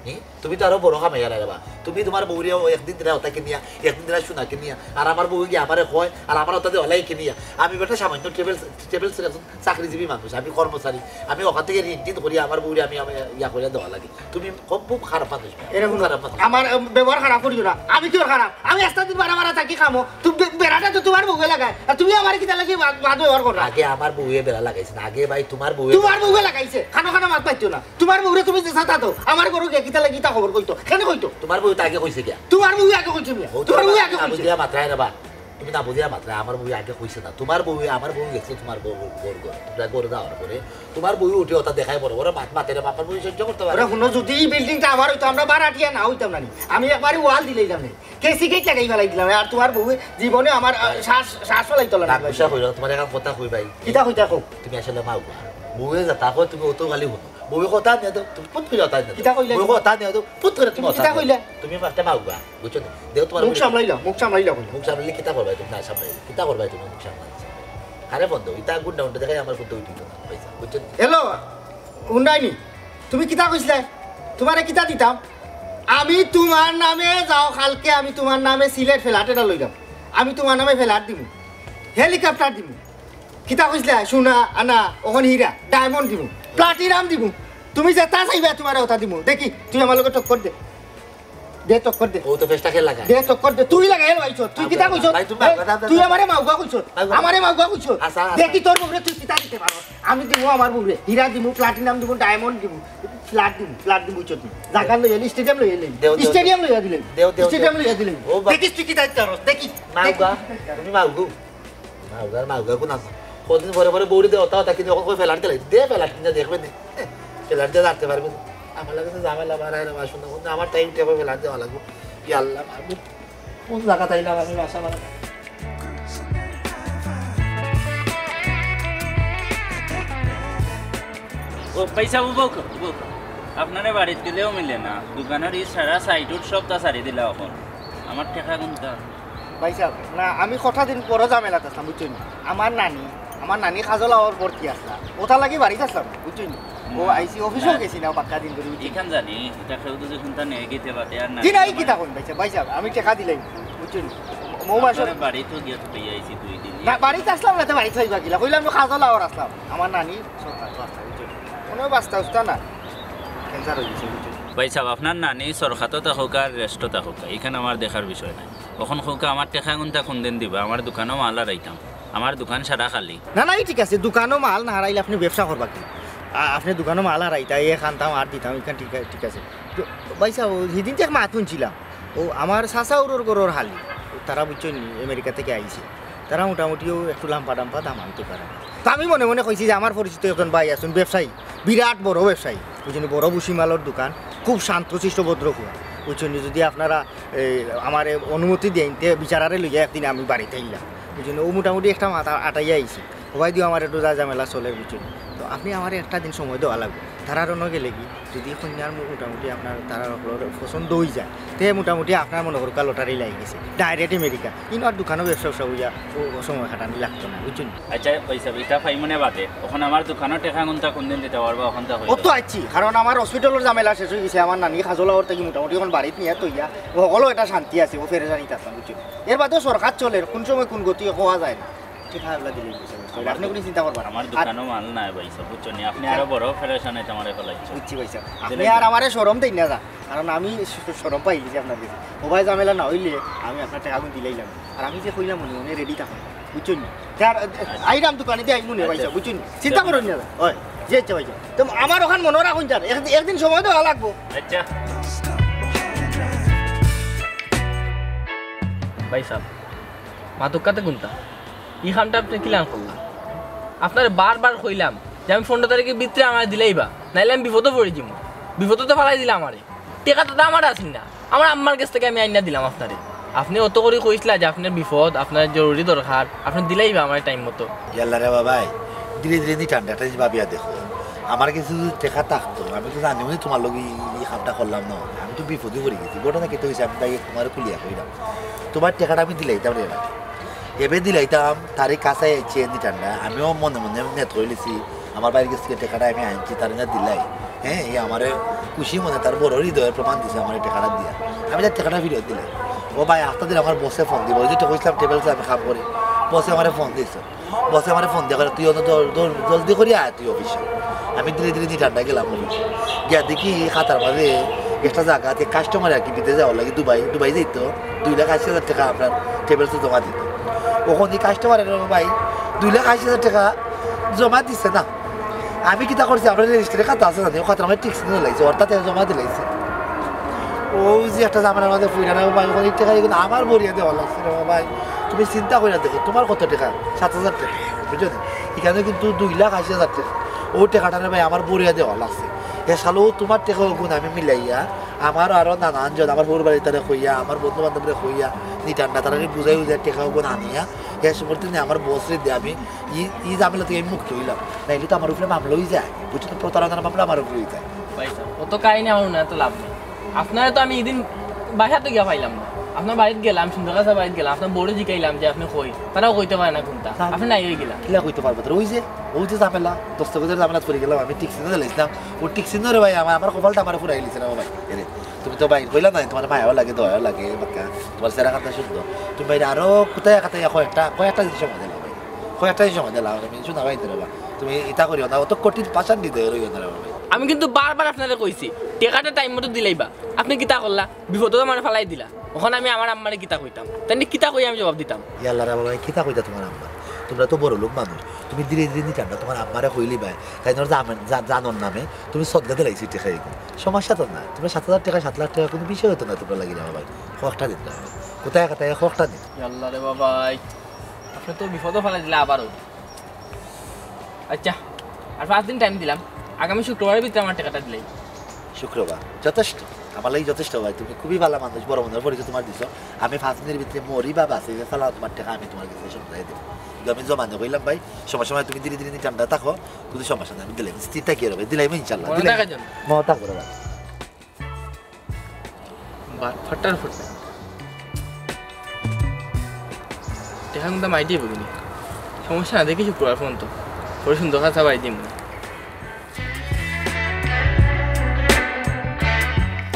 হুম? তুমি তো আরো বড় কামাইয়ার রে বা। তুমি তুমার বউরে একদিন দিলা অতা কিনিয়া, একদিন দিলা সোনা কিনিয়া, আর আমার বউ গিয়া আমারে কয়, আর আমার অতা দেওয়া লাগে কিনিয়া। আমি বেটা সামান্য ট্রাভেলস, ট্রাভেলসর একজন চাকরিজীবী মানুষ, আমি কর্মচারী, আমি অখান থাকি ঋণ টিন করি আমার বউরে আমি, আমি ইয়া করিয়া দেওয়া লাগে। তুমি খুব, খুব খারাপ মানুষ, এরকম খুব খারাপ মানুষ। আমার, উম, ব্যবহার খারাপ করিও না, আমি কিওর খারাপ? আমি এস্তা দিন বারা বারা থাকি কামো, তুমি বে-, বেড়াটা তো তুমার বউয়ে লাগায়, আর তুমি আমারে কিতা লাগি বাদ, বাদ ব্যবহার করো? আগে আমার বউয়ে বেড়া লাগাইছে না, আগে ভাই তুমার বউয়ে তুমার বউয়ে লাগাইছে, খানো খানো মাত পাইতো না। তুমার বউরে তুমি যে সাথে তো, আমার ঘরো গিয়া কিতা লাগি ইতা খবর কইতো, কেনে কইতো? তুমার বউ তো আগে কইছে গিয়া। তুমার বউ আগে কইছে মিয়া। ও, তুমার বউ আগে না কইছে। বুঝিয়া মাতরায় রে বা। তুমি না বুঝিয়া মাতরায়, আমার বউ আগে কইছে না। তুমার বউ, আমার বউ গেছে তুমার বউ, বউ, বউর ঘর। তুমরা ঘরো যাওয়ার পরে তুমার বউ উঠে অতা দেখায় বড় বড় মাত মাতে রে বা, আমার বউ সহ্য করতে পারে ওরা না। হুনো, যদি এই বিল্ডিংটা আমার অইতো, আমরা ভাড়াটিয়া না অইতাম না নি। আমি একবারে ওয়াল দিলাইলাম নি। কেসি গেট লাগাই ফালাই দিলাম। আর তুমার বউ জীবনে আমার, আহ, শ্বাস, শ্বাস ফালাইতো না। রাগ গুসা কইরো না, তুমারে এক কথা কই ভাই। কিতা কইতা কও? তুমি আসলে মাউগা। বউয়ে যেতা কয় তুমি অত খালি হুনো। বউয়ে কথা নিয়া দেও, তুমি ফুত করি কথা নিয়া দেও। কিতা কইলা? বউয়ে কথা নিয়া দেও, ফুত করি তুমি তুমি কথা কিতা নিয়া কইলা? দেও। তুমি একটা মাউগা, বুঝছো নি? দেও তুমার মুখ বউরে। সামলাইলা, মুখ সামলাইলা কইলা। মুখ সামলাইলে কিতা করবায় তুমি? না সামলাইলে কিতা করবায় তুমি মুখ সামলাইলে? আরে বন্ধ, ইতা গুন্ডা উন্ডা দেখাই আমার ফুত উঠিত না, পয়সা, বুঝছো নি? হ্যালো, হুনরায় নি? তুমি কিতা কইছলায়? তুমারে কিতা দিতাম? আমি তুমার নামে, যাও কালকে আমি তুমার নামে সিলেট ফ্ল্যাট এটা লইলাম। আমি তুমার নামে ফ্ল্যাট দিমু, হেলিকপ্টার দিমু। কিতা কইছলায়? সোনা, আনা, অখন হীরা, ডায়মন্ড দিমু, প্লাটিনাম দিমু। তুমি যেতা চাইবায় তুমারে অতা দিমু। দেখি, তুই আমার লগে টক্কর দে। দে টক্কর দে। ও তো ফেসটা খেল লাগা। দে টক্কর দে। তুই লাগাইল ভাই চোর। তুই কিতা কইছস? ভাই, তুমি এই, মাউগা, তুই আমারে মাউগা কইছস। মাউগা। আমারে মাউগা কইছস। আচ্ছা, আচ্ছা। দেখি তোর বউরে তুই কিতা দিতে পারস। আমি দিমু আমার বউরে। হীরা দিমু, প্লাটিনাম দিমু, ডায়মন্ড দিমু। ফ্ল্যাট দিমু, ফ্ল্যাট দিমু, বুঝছস নি? জাগা লইয়া, স্টেডিয়াম লইয়া লইমু। দেও, দেও, স্টেডিয়াম লইয়া দিলাইমু। দেও, দেও, স্টেডিয়াম দেও। লইয়া দিলাইমু। ও বা- দেখিস তুই কিতা দিতে পারস। দেখি। মাউগা, দেখি। তুমি মাউগু। মাউগার মাউগা কোন আছে? কদিন পরে পরে বউরে দে, অতা অতা কিনে অখন কই ফেলার দিলাই। দে ফেলার কিনে দেখবে নে। ফেলার দিয়ে জানতে পারবে না। আমার লাগে তো ঝামেলা বাড়ায় না, বাসন না, আমার টাইম টেবিল ফেলার দেওয়া লাগবো। ইয়া আল্লাহ, আমি কোন জায়গা তাইলাম আমি বাসা বানাবো? ও পয়সা উবো কর, উবো কর। আপনারে বাড়িত দিলেও মিলে না। দোকানর ই সারা সাইড উড সবতা ছাড়ি দিলা অখন। আমার টেকা কুনতা? ভাই সাহেব, না, আমি কটা দিন বড় ঝামেলাত আছলাম, বুঝছইন নি? আমার নানি, আমার নানি খাজলাওর ভর্তি আছলা, অটার লাগি বাড়িত আছলাম, বুঝছইন নি? ও না। আইছি, অফিসেও না। গেছি না, বাক্কা দিন ধরি, বুঝছইন নি? ইখান জানি, ইটা কেউ যদি কুনতা নেই গিতে বাদে আর না। জি না, এই কিতা কইন ভাই সাহেব, ভাই সাহেব, আমি টেকা দিলাইমু, বুঝছইন নি? মৌ মাসর আপনারে বাড়িত গিয়া তো পাইয়া আইছি দুই দিন। না, বাড়িত আছলাম না, তো বাড়িত পাইবা কিলা? কইলাম তো খাজলাওর আছলাম, আমার নানি সরকার তো আছলা, বুঝছইন নি? কুনু বাস্তা উস্তা না, ক্যান্সার অই গেছে, বুঝছইন নি? ভাই সাহেব, আপনার নানি সরকারও থাকউক আর রেস্টও থাকউক, ইখান আমার দেখার বিষয় নায়। অখন কউক্কা, আমার টেকা কুনতা কুনদিন দিবা? আমার দোকানো মাল হারাইতাম, আমার দোকান সারা খালি। না, না, ই ঠিক আছে, দোকানো মাল না হারাইলে আপনে ব্যবসা করবা কি? আ-, আপনে দোকানো মাল হারাইতা, এ খানতাম আর দিতাম, ইখান ঠিক আ-, ঠিক আছে। তো ভাই সাহেব, হিদিন তো এক মাত হুনছিলাম, ও আমার চাচা উরর ঘরর হালি, তারা বুঝছইন নি, আমেরিকা থাকি আইছে, তারা মোটামুটিও একটু লাম্পা টাম্পা দাম আনতে পারে। তো আমি মনে মনে কইছি যে আমার পরিচিত একজন ভাই আছইন, ব্যবসায়ী, বিরাট বড় ব্যবসায়ী, বুঝছইন নি, বড় ভুসি মালর দোকান, খুব শান্তশিষ্ট ভদ্র পুয়া, বুঝছইন নি, যদি আপনারা এই, আমারে অনুমতি দেইন, তে বিচারারে লইয়া একদিন আমি বাড়িত আইলাম। বুঝছইন নি? ও মোটামুটি একটা মাথা আটাইয়া আইছে। হবায়দি আমার একটু যা ঝামেলা চলের, বুঝছইন নি? তো আপনে আমারে একটা দিন সময় দেওয়া লাগবো। তারার অনো গেলে কি, যদি কইন্যার মো-, মোটামুটি আপনার তারার অকলর পছন্দ অই যায়, তে মোটামুটি আপনার মনো করউক্কা লটারি লাগি গেছে। Direct America. ইনো আর দোকানো ব্যবসা উবসা অইয়া ও, ও সময় কাটানি লাগতো না, বুঝছইন নি? আচ্ছা, ভাই সাহেব, ইটা পাইমু নে বাদে। অখন আমার দোকানর টেকা কুনতা কুনদিন দিতা পারবা, অখন তা কইলাও। অতো আইছি, কারণ আমার হসপিটালর ঝামেলা শেষ অই গেছে, আমার নানি খাজলাওর থাকি মোটামুটি অখন বাড়িত নিয়া থইয়া, ও হকলও একটা শান্তি আছে, ও পেরেশানিত আছলাম, বুঝছইন নি? এর বাদেও সরকার চলের, কুন সময় কুন গতি কওয়া যায় না। ঠিক আছে, আল্লাহ দিলে বুঝছইন নি? আপনে কুনু চিন্তা করবা না। আমার আর দোকানো মাল নাই ভাই সাহেব, বুঝছইন নি? আপনে আরো বড় পেরেশানিত আমারে ফালাইছো। বুঝছি ভাই সাহেব। আপনে আর আমারে শরম দেইন না যা, কারণ আমি শ-, শরম পাই গেছি আপনার গেছে। হবায় ঝামেলা না অইলে আমি আপনার টেকাগুন দিলাইলাম। আর আমি যে কইলাম মনে মনে রেডি থাকো। বুঝছইন নি? আইরাম দোকানে দিয়া আইমু নে, ভাইসাব, বুঝছইন নি? চিন্তা করইন না। অয়, জি আইচ্ছা ভাইসাব। তো আমার অখান মনো রাখইন যার, এক-, একদিন সময় দেওয়া লাগবো। আইচ্ছা। ভাইসাব, মাতুক্কাতে কুনতা? ই কামটা আপনে কিলান করলা? আপনারে বারবার কইলাম যে আমি পনরো তারিখর ভিতরে আমারে দিলাইবা, নাইলে আমি বিপদো পড়ি যিমু। বিপদো তো ফালাই দিলা আমারে। টেকা তো আমার আছিল না, আমার আম্মার গেছ থাকি আমি আইনা দিলাম আপনারে। আপনে অত করি কইছলা যে আপনার বিপদ, আপনার জরুরি দরকার, আপনে দিলাইবা আমারে টাইম মতো। ইয়াল্লা রে বাবাই, ধীরে ধীরে নি ঠান্ডা, একটা জিনিস ভাবিয়া দেখো। আমার গেছে যদি টেকা থাকতো, আমি তো জানিও নি তুমার লগে ই, ই কামটা করলাম না। আমি তো বিপদো পড়ি গেছি। ঘটনা কিতা অইছে, আমি তাই তুমারে খুলিয়া কইরাম। তুমার টেকাটা আমি দিলাইতাম রে না। এবে দিলাইতাম, তারে কাছে আইছে নি ঠান্ডা। আমিও মনে মনে নেত করিলিছি। আমার ভাইর গেছ থাকি টেকাটা আমি আনছি, তারে না দিলাই। হ্যাঁ, ই আমারে খুশি মনে তার বড় হৃদয়র প্রমাণ দিছে আমারে টেকাটা দিয়া। আমি তার টেকাটা ফিরত দিলাই। ও ভাই, আস্তা দিন আমার বসে ফোন দিবো, ওই যে তো কইছলাম ট্রাভেলসে আমি কাম করি, বসে আমারে ফোন দিছে। বসে আমারে ফোন দিয়া কয়, "তুই অত জল-, জল-, জলদি করি আয় তুই অফিসে।" আমি ধীরে ধীরে নি ঠান্ডা গেলাম অফিসে। গিয়া দেখি কাতার মাঝে একটা জাগাত কাস্টমার আর কি বিদেশ যাওয়ার লাগি দুবাই, দুবাই যাইতো, দুই লাখ আশি হাজার টেকা আপনার ট্রাভেলসে জমা দিতো। অখন ই কাস্টমারে ভাই দুই লাখ আশি হাজার টেকা জমা দিছে না। আমি কিতা করছি, আমরা রেজিস্টারি খাতা আছে জানি, ও খাতার মাঝে টিক চিহ্ন লাগাইছে, অর্থাৎ এ জমা দিলাইছে। ও যে একটা ঝামেলার মাঝে পড়িয়া না ভাই, অখন ই টেকা ইগুন আমার ভরিয়া দেওয়া লাগছে রে ভাই। তুমি চিন্তা করিয়া দেখো, তুমার কত টেকা? সাত হাজার টেকা, বুঝছো নি? ইখানো কিন্তু দুই লাখ আশি হাজার টেকা। ও টেকাটা রে ভাই আমার ভরিয়া দেওয়া লাগছে। এ শালা ও তুমার টেকা অগুন আমি মিলাইয়া, আমার আরো নানান জন, আমার বউর বাড়ি তারে কইয়া, আমার বন্ধু বান্ধবরে কইয়া, নি ঠান্ডা তারারে বুঝাই বুঝাই টেকা অগুন আনিয়া, হে সময় তুমি আমার বসরে দিয়া আমি ই, ই ঝামেলা থাকি আমি মুক্ত অইলাম। নাইলে তো আমার উপরে মামলা অইযায়, বুঝছো তো, প্রতারণার মামলা আমার উপরে অইযায়। ভাইসাব, অত কাহিনী আমার হুনিয়া তো লাভ নাই। আপনারে তো আমি ইদিন বাসাত গিয়া পাইলাম না। আপনার বাড়িত গেলাম, সুন্দর কাছে বাড়িত গেলাম, আপনার বউরে জিকাইলাম যে আপনে কই, তারাও কইতে পারে না কুনতা। আপনে নাই অইগেলা। কিলা কইতে পারবো তোর? ওই যে, ওই যে ঝামেলা, দস্তখতর ঝামেলাত পড়ি গেলাম, আমি টিক চিহ্ন দিলাইছিলাম। ও টিক চিহ্ন রে ভাই, আমার, আমার কপালটা আমারে ফুরাই দিছে রে ভাই। এরে, তুমি তো ভাই কইলা না, তুমার মায়াও লাগে, দয়াও লাগে, বাক্কা, তুমার চেহারা খাতা শুদ্ধ। তুমি ভাই আরো কোথায় কোথায় কয়েকটা, কয়েকটা জিনিস সময় দিলাও ভাই। কয়েকটা জিনিস সময় দিলাও, আমি শুনা ভাই দিলাও। তুমি ইতা করিও না, অত কঠিন ভাষার হৃদয় রইও না রে ভাই। আমি কিন্তু বারবার আপনারে কইছি, টেকাটা টাইম মতো দিলাইবা। আপনে কিতা করলা? বিপদো আমারে ফালাই দিলা। অখন আমি আমার আম্মারে কিতা কইতাম? তাইন কিতা কইয়া আমি জবাব দিতাম? ইয়াল্লা রে বাবা, কিতা কইতা তুমার আম্মা? তুমরা তো বড় লোক মানুষ, তুমি ধীরে ধীরে নি ঠান্ডা তুমার আম্মারে কইলিবায়, তাইন ওর জামেন-, জা-, জানর নামে তুমি সদকা দিলাইছো টেকা এগুন। সমস্যা তো না, তুমরা সাত হাজার টেকা, সাত লাখ টেকা কুনু বিষয় অইতো না তুমরার লাগি রে বাবা। কয়েকটা দিন না, কোথায় কোথায় কয়েকটা দিন। ইয়াল্লা রে বাবা, আপনে তো বিপদো ফালাই দিলা আবারও। আইচ্ছা, আর পাঁচ দিন টাইম দিলাম, আগামী শুক্রবারর ভিতরে আমার টেকাটা দিলাইবা। শুক্রবার? যথেষ্ট, আমার লাগি যথেষ্ট ভাই। তুমি খুবই ভালা মানুষ, বড় মনর পরিচয় তুমার দিছো। আমি পাঁচ দিনর ভিতরে মরি বা বাঁচি, যে সালা তুমার টেকা আমি তুমার গেছে সব যাই দেবো। কিন্তু আমি জমানে কইলাম ভাই, সময় সময় তুমি ধীরে ধীরে নি ঠান্ডা থাকো, কুনু সমস্যা নাই, আমি দিলাইমু, স্থির থাকি আর ভাই, দিলাইমু ইনশাল্লাহ, মনে দিলাইমু। থাকে যেন। মনে থাকবো রে ভাই। বাটফাটার ফুটে। টেকা কুনতা মাইটি বগিনি। সমস্যা না, দেখি শুক্রবার ফোন তো। পরে সুন্দর কথা বাই দিমু।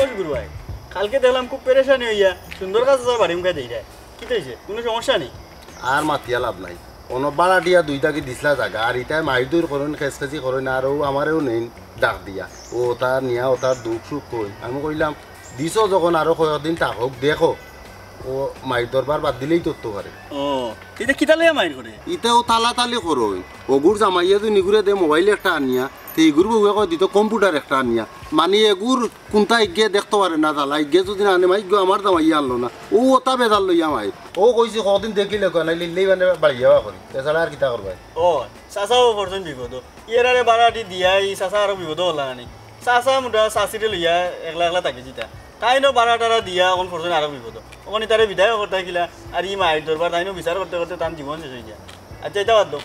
ও শুকুর ভাই, কালকে দেখলাম খুব পেরেশানি অইয়া সুন্দর কাছে বাড়ি মুখে দেই যায়। কিতা অইছে? কুনু সমস্যা নি? আর মাতিয়া লাভ নাই। অনো ভাড়াটিয়া দুইটা কি দিছলা জাগা, আর ইতায় মাইর দৌর করইন, খেসখেসি করইন, আর অউ আমারেও নেইন ডাক দিয়া। অউ অতা নিয়া অতার দুখ সুখ কইন। আমি কইলাম, দিছো যখন আরো কয়েকদিন থাকউক, দেখো। অউ মাইর দরবার বাদ দিলেই তো অইতো পারে। ও, ইতা কিতা লইয়া মাইর করে? ইতা অউ তালাতালি করইন। অগুর জামাইয়ে তো নিগুরে দে মোবাইল একটা আনিয়া, তে ইগুর বউয়ে কয় দিতো কম্পিউটার একটা আনিয়া। মানে এগুর কুনতা ইগে দেখতো পারে না, তালা ইগে যদি না আনে, মাই ইগু আমার জামাইয়ে আনলো না। অউ অতা বেজার লইয়া মাইর। অউ কইছি, কদিন দেখিলে কয়, নাইলে ইল্লেই মানে বাড়ি যাওয়া করি। এছাড়া আর কিতা করবায়? ও, চাচাও পড়ছইন বিপদো। ইয়েরারে ভাড়াটি দিয়া ই চাচা আরো বিপদো অইলা নানি? চাচা মুটা চাচিরে লইয়া একলা একলা থাকি যিতা। তাইনও ভাড়াটারা দিয়া অখন পড়ছইন আরো বিপদো। অখন ইতারে বিদায় করতা কিলা, আর ই মাইর দরবার তাইনও বিচার করতে করতে তান জীবন শেষ অইযায়। আইচ্ছা, ইতা বাদ দেও।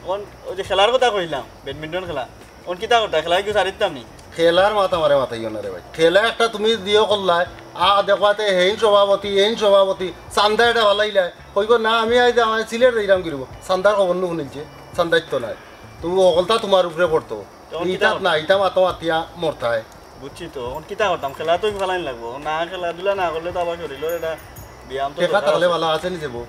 অখন অউ যে খেলার কথা কইলাম, ব্যাডমিন্টন খেলা, অখন কিতা করতা? খেলা কিতা ছাড়ি দিতাম নি? খেলার মাত আমারে মাতাইও না রে ভাই। খেলা একটা তুমি দিও করলায়, আ, দেখবাতে হেইন সভাপতি, এইন সভাপতি, চান্দা এটা ফালাইলায়। কইবো না, আমি আইজ আমার সিলেট যাইরাম গিরবো। চান্দার খবর নু হুনিলছে, চান্দা দিতো নায়। তুমি হকলতা তুমার উপরে পড়তো। তখন কিতা ইতাত করতাম? না, ইতা মাতো মাতিয়া মরতায়। বুঝছি তো, অখন কিতা করতাম? খেলা তো ফালাইন লাগবো। না, খেলাধুলা না করলে তো আবার শরীলর এটা ব্যায়াম তো টেকা দরকার থাকলে আছে। ভালা আছে নি যাবো।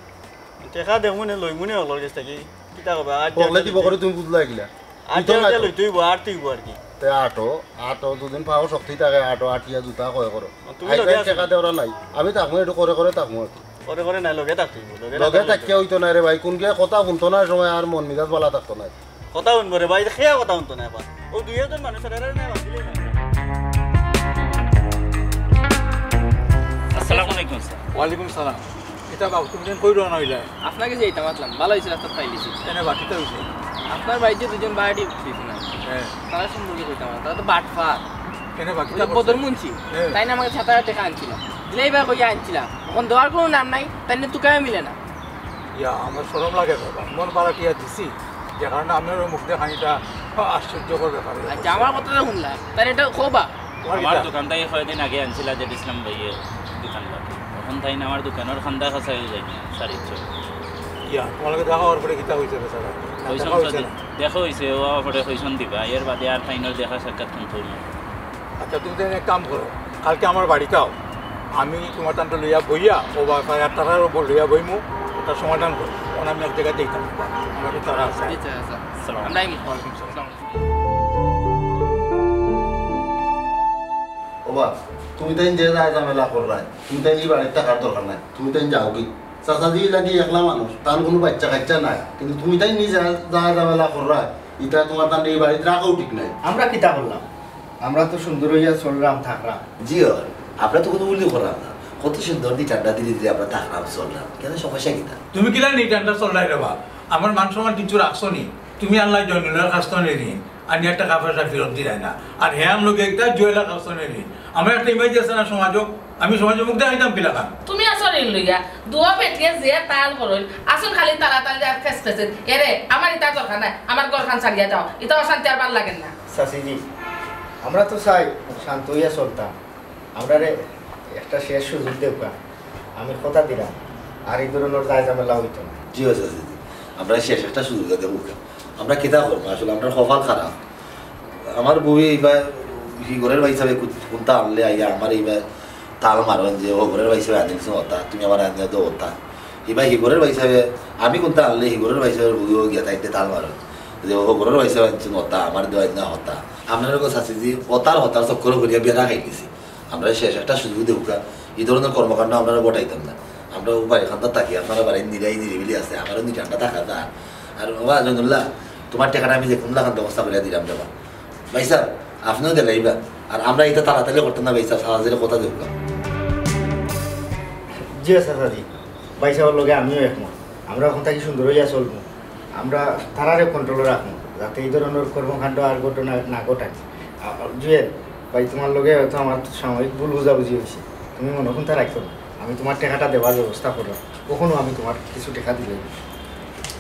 টেকা দেখমু নে, লইমু নে হকলর গেছ থাকি। কিতা করবা? আর হকলে দিবো করে তুমি বুঝলা কিলা? আর দিতো না যে তো। লইতে অইবো, আর তো অইবো আর কি। তে আটো, আটো দুদিন পাও শক্তি থাকে, আটো আটিয়া জুতা কয় করো। তুমি আইজ লগে আছো টেকা নি? দেওরা নাই। আমি থাকমু, একটু করে করে থাকমু আর কি। করে করে না, লগে থাকতে অইবো, লগে লগে থাকতে থাকিয়া অইতো না রে ভাই, কুনগিয়ে কথা হুনতো না সময় আর মন মিজাজ ভালা থাকতো না। কথা হুনবো রে ভাই, খেয়া কথা হুনতো না এবার। ও দুই একজন মানুষ আর এরা না বাদ দিলে না। আসসালামু আলাইকুম স্যার। ওয়ালাইকুম সালাম। কিতা বাবু, তুমি যেন কই রওনা অইলা? আপনার গেছে যাইতাম আছলাম, ভালা অইছে রাস্তাত পাইলিছি। এনে বা, কিতা অইছে? আপনার বাড়িত যে দুইজন ভাড়াটি দিছে না, হ্যাঁ। তারা সম্পর্কে কইতাম, তারা তো বাটপার। এনে বা, কিতা ওই যে করছে? বদর মুন্সি, হ্যাঁ। তাইন আমার গেছে সাত হাজার টেকা আনছিলা, দিলাইবা কইয়া আনছিলা, অখন দেওয়ার কুনু নাম নাই, তাইন তুকাইয়া মিলে না। ইয়া, আমার শরম লাগে বাবা, মন ভাড়াটিয়া দিছি, যে কারণে আপনার মুখ দিয়া খানিটা আশ্চর্যকর ব্যাপার অইয়া আচ্ছা, পড়ছে। আমার কথাটা হুনলা, তাইন ইটা কবা। তোমার আমার কিতা? দোকান থাকি কয়দিন আগে আনছিলা যে ইসলাম ভাইয়ে দোকান বাকি। অখন তাইন আমার দোকানর খান্দা খাসাইও যাই না, সারিচ্ছ। ইয়া, তোমার লগে দেখা অওয়ার পরে কিতা অইছে বেচারা? না, কইছন দেখা অইছে সদি-, না? দেখা অইছে, ও আবার পরে কইছন দিবা, এর বাদে আর তাইনর দেখা সাক্ষাৎ কুন্তা অইল না। আচ্ছা, তুমি তাইলে এক কাম করো, কালকে আমার বাড়িত আও, আমি তোমার তানরে লইয়া বইয়া, ও বাবা, আর তারারও বল লইয়া বইমু, ওটা সমাধান করমু। অখন আমি এক জাগাত যাইতাম, আমার একটু তাড়া আছে। জি, আচ্ছা, আচ্ছা। সালাম। আমরা এই মুহূর্তে ওয়ালাইকুম সালাম। ও বা, তুমি তাইন যে যায় ঝামেলা কররায়, তুমি তাইন ই বাড়িত থাকার দরকার নাই, তুমি তাইন যাওগি। চাচাজি লাগি একলা মানুষ, তান কুনু বাইচ্চা কাইচ্চা নাই, কিন্তু তুমি তাইন নিজে যায় ঝামেলা কররায়, ইটা তোমার তানরে ই বাড়িত রাখাও ঠিক নাই। আমরা কিতা করলাম? আমরা তো সুন্দর অইয়া চলরাম, থাকরাম। জি অয়, আমরা তো কুনু ভুলই করলাম না, কত সুন্দর দি ঠান্ডা ধীরে ধীরে আমরা থাকরাম, চলরাম, কেনে সমস্যা কিতা? তুমি কিলা নি ঠান্ডা চলরায় রে বাপ? আমার মান সম্মান কিচ্ছু রাখছো নি? তুমি আনলায় জয়নুলের কাছ থনে ঋণ, আনিয়া টেকা পয়সা ফিরত দিলায় না। আর হে আনলো গিয়া ইতা জুয়েলের কাছ থনে ঋণ। আমার একটা image আছে না সমাজো, আমি সমাজো মুখ দেখাইতাম কিলাখান? তুমি আছো ঋণ লইয়া, দুয়া বেটিয়ে যে তাল করইন, আছইন খালি তালাতালি আর খেসখেসিত। এরে, আমার ইতার দরকার নাই, আমার ঘরখান ছাড়িয়া যাও, ইতা অশান্তি আর ভালা লাগের না। চাচিজি, আমরা তো চাই শান্ত অইয়া চলতাম, আমরারে একটা শেষ সুযোগ দেউক্কা। আমি কথা দিরাম, আর ই ধরনর যায় ঝামেলা অইতো না। জি অয় চাচিজি, আমরারে শেষ একটা সুযোগ দেউক্কা। আমরা কিতা করমু আসলে, আমরার কপাল খারাপ। আমার বউয়ে ইবা হিগুরর ভাইসাবে কুন-, কুন্তা আনলে আইয়া আমারে ইবা তাল মারইন যে, "ও হিগুরর ভাইসাবে আনিলিছো অতা, তুমি আমারে আনিয়া দেও অতা।" ইবা হিগুরর ভাইসাবে, আমি কুন্তা আনলে হিগুরর ভাইসাবে বউয়ে গিয়া তাইরে তাল মারইন যে, "ও হিগুরর ভাইসাবে আনছো অতা, আমারে দেওয়াইন না অতা।" আমরারে গো চাচিজি, অতার হতার চক্করো করিয়া বেড়া খাই দিছি। আমরারে শেষ একটা সুযোগ দেউক্কা, ই ধরনর কর্মকাণ্ড আমরারে ঘটাইতাম না। আমরা অউ বাড়ির কান্দাত থাকি, আপনারার বাড়ি নিরাই নিরিবিলি আছে, আমারও নি ঠান্ডা থাকা যায়। আর বাবা জয়নুল্লাহ, তোমার টেকাটা আমি যে কুনু লাখান ব্যবস্থা করিয়া দিরাম রে বা। ভাইসাব, আপনেও দিলাইবা, আর আমরা ইতা তাড়াতাড়ি করতাম না ভাইসাব, চাচাজিরে কথা দেউক্কা। জি চাচাজি, ভাইসাবর লগে আমিও একমত। আমরা অখন থাকি সুন্দর অইয়া চলমু। আমরা তারারে control-ও রাখমু, যাতে ই ধরনর কর্মকাণ্ড আর ঘটনা না ঘটায়। আ, জুয়েল ভাই, তোমার লগে হয়তো আমার সাময়িক ভুল বুঝাবুঝি অইছে, তুমি মনো কুন্তা রাখিও না। আমি তোমার টেকাটা দেবার ব্যবস্থা কররাম, অখনউ আমি তোমার কিছু টেকা দিলাইমু,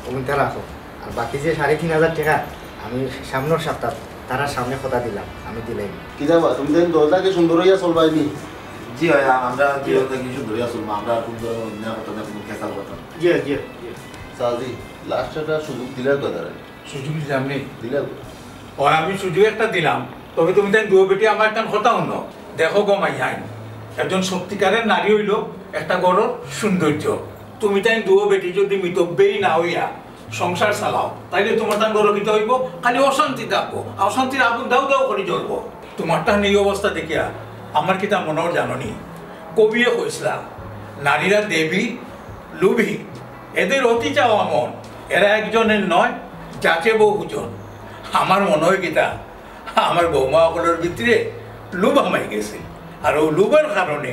অগুনতা রাখো। আর বাকি যে সাড়ে তিন হাজার টেকা, আমি সামনর সাপ্তাত তারার সামনে কথা দিলাম, আমি দিলাইমু। কিতা বা, তুমি তাইন দুইও থাকি সুন্দর অইয়া চলবায় নি? জি অয়, আমরা দুইও থাকি সুন্দর অইয়া চলমু, আমরা কুনু ধরনর অন্যায় করতাম না, কুনু খেসাল করতাম না। জি, জি, জি। চাচাজি, last একটা সুযোগ দিলাও তো তারে। সুযোগ দিলাম নি? দিলাও। অয়, আমি সুযোগ একটা দিলাম, তবে তুমি তাইন দুইও বেটি আমার একখান কথা হুনো। দেখো গো মাইয়াইন, একজন সত্যিকারের নারী অইলো একটা ঘরর সৌন্দর্য। তুমি তাইন দুইও বেটি যুদি মিতব্যয়ী না অইয়া সংসার চালাও, তাইলে তোমার তান ঘরো কিতা অইবো? খালি অশান্তি থাকবো, অশান্তির আগুন দাউ দাউ করি জ্বলবো। তোমার তান ই অবস্থা দেখিয়া আমার কিতা মনো অর জানো নি? কবিয়ে কইছলা, "নারীরা দেবী, লোভী, এদের অতি চাওয়া মন, এরা একজনের নয়, যাচে বহুজন।" আমার মনো অয় কিতা, আমার বৌমা অকলর ভিতরে লোভ হামাই গেছে। আর অউ লোভর কারণে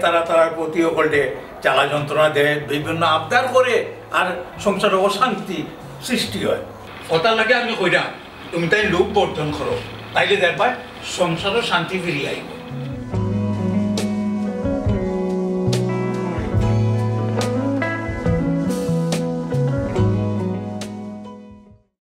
তারা তারার পতি অকলরে জ্বালা যন্ত্রণা দেয়, বিভিন্ন আবদার করে, আর সংসারো অশান্তি সৃষ্টি অয়। অতার লাগি আমি কইরাম, তুমি তাইন লোভ বর্জন করো, তাইলে দেখবায় সংসারো শান্তি ফিরি আইবো।